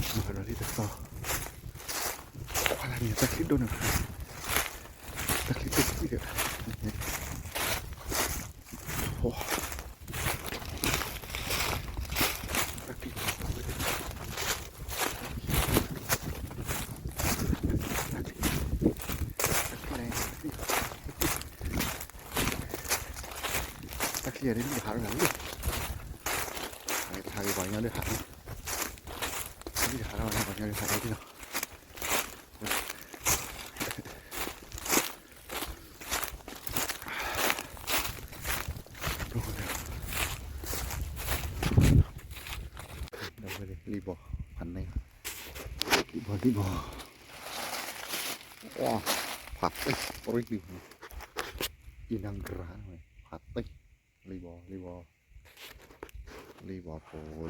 မၤဒီးလံတသီ, ကွၢ်လၢန့ၣ် တၢ်ချံဒိၣ်န့ၣ်, တၢ်ချံဒိၣ်ချံဒီး, တၢ်ချံန့ၣ် လံၣ်ဟးထီၣ်လံ, ဟးဂ့ၤပှၤကညီဒုးဟးလံ, လံၣ်ဟးထီၣ်လံ ပှၤကညီဒုးဟးလံလီၤ. လံၣ်ဘီ, ဖးန့ၣ်, လံၣ်ဘီ လံၣ်ဘီ, ဝါ, ဖးတ့ၢ် ပရံၣ်လံၣ်, အံၤနၤကရၤဝဲ ဖးတ့ၢ်, လံၣ်ဘီ လံၣ်ဘီ, လံၣ်ဘီဖိ လံၣ်ဘီဖိ ထိၣ်ဝဲ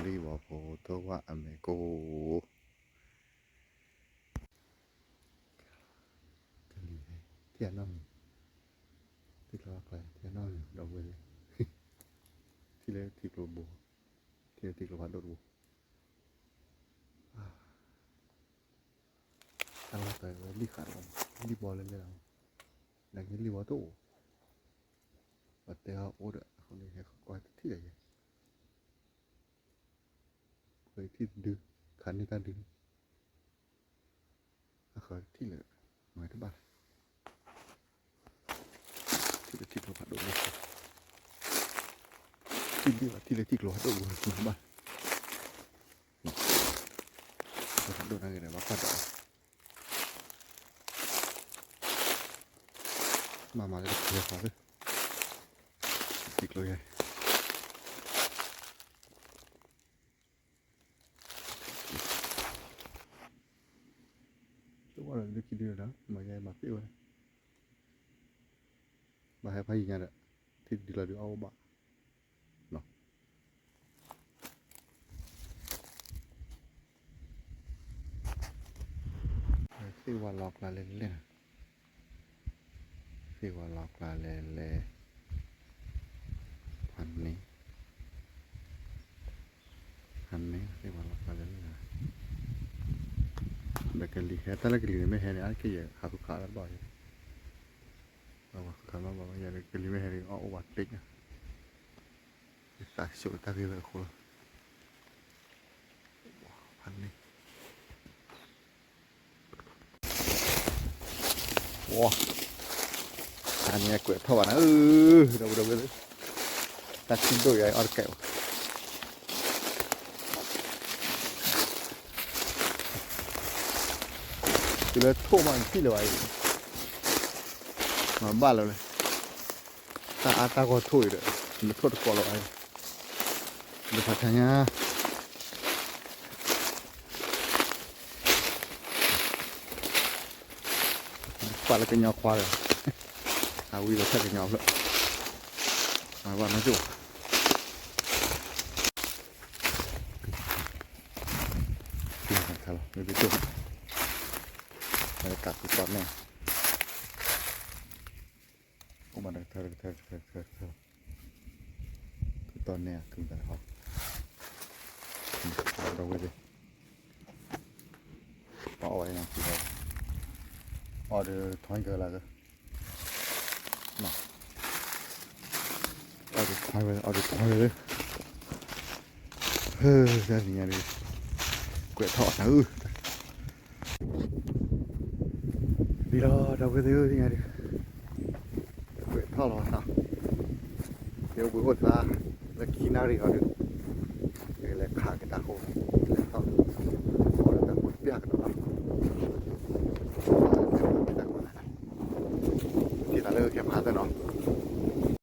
အမဲာ်ကိၢ် ကလံၤ, ထံၣ်အနီၢ်မံၤ, ထံၣ်ကျိချါ ထံၣ်အနီၢ်မံၤ ဒီပုၢ်ဝဲၢ်သ့ၣ်, ထံၣ်လၢထံကျိတဘိ, ထံၣ်လၢထံကျိဖးဒိၣ်တဘိ, တၢ်လီၢ်တၢ်ဝဲလံၣ်ဃးတဘိ, လံၣ်ဘီလၢလဲၣ်လီၤ, နက့လံၣ်ဘီတအိၣ်, ပှၤတဲအီၤအိၣ်ဒီး အဃိန့ၣ် ဟဲကွၢ်တထံၣ်ဒီးယဲ ပထံၣ်တဒု, ခါန့ၢ်တၢ်ဒုန့ၣ်, အဃိထံၣ်လၢ မၤတဘၣ်လၢၤ, ထံၣ်လၢထံကျိဖးဒိၣ်လၢ, ထံၣ်ဒုဘၣ် ထံၣ်လၢထံကျိဖးဒိၣ်မၤတဘၣ်, ဖးဒိၣ်နၤဂ့ၤဒီး ဘၣ်ကွၢ်ဒီး မၤမၤလၢတချုးဃီသ့ၣ်, ထံကျိယဲ တဝဲဒီးဒုခံဒုဒီး မၤယဲမၤသ့ဝဲ, ဘၣ်ဟဲဖးယံၤညါဒီး ထံၣ်တဒုလီၤဒုအီၣ်အိၣ်ဘၣ်, သ့ၣ်ဝါလီၤကျါလဲၣ်လဲၣ်, သ့ၣ်ဝါလီၤကျါလဲၣ်လဲၣ်, ဖးန့ၣ်, ဖးန့ၣ် သ့ၣ်ဝါလီၤကျါလဲၣ်လဲၣ်, ဒီးကလံၤဟဲ တၢ်လၢကလံၤန့ၣ်မ့ၢ်ဟဲန့ၣ် အါတက့ၢ်ယဟးဃုခးတၢ်တဘၣ်ယဲ, ဃုခးတၢ်တဘၣ်ယဲ ကလံၤမ့ၢ်ဟဲန့ၣ် အီၣ်အိၣ်ဘၣ်တ့ၢ်ညါ, သးဆိတၢ်ဂ့ၢ်ဝဲအဃိလီၤ, ဖးန့ၣ် ဝါ, အန့ၣ်ကွဲးထီၣ်ဘၣ်နၤ, ဒီပုၢ်ဝဲၢ်သ့ၣ်, တၢ်ထံဒိၣ်ယၤအီၣ်တကဲဘၣ်, တုၤလၢထိၣ်မးနထံၣ်လၢၤဘၣ်အံၤ, မၤဘၣ်လၢၤလဲၣ်, တၢ်အါတၢ်ဂီၤထိၣ်အံၤဒီး နထိၣ်တကိးလၢၤဘၣ်အံၤ, ဒီးဖးခါညါ ပာ်လၢကညီခွါဒီး အဝံၤဒီးထၢၣ်ကညီဖျၢၣ် မၤဘၣ်နီကၠိၣ် မ့ၢ်ဘ့ၣ်ဒိၣ် မ့ၢ်ကးကူတီၢ်န့ၣ် အိၣ်မးတကထၢတကထၢတကထၢတကထၢ ကူတီၢ်န့ၣ် ကူတၢ်ဟီ ဒီဝဲသ့ၣ် ပှၤအီၣ်ဝဲန့ၣ် ကူတီၢ် အီၣ်ဒီးထွံကလၢက အီၣ်ဒီးထွံဝဲ အီၣ်ဒီးထွံဝဲ ဟၢ တၢ်နံၤညါဒီး ကွဲးထီၣ်နၤဧၢ ဒ်လီၤ ဒီပုၢ်ဝဲၢ်သ့ၣ်ဧၢ သ့ၣ်ညါဒီး ကွဲးထီၣ်လီၤနီၤ ယအိၣ်ဘှံးအိၣ်သါ လၢခံနၣ်ရံၣ်ဟီဒီး ယကလဲၤခးက့ၤတၢ်ဃိ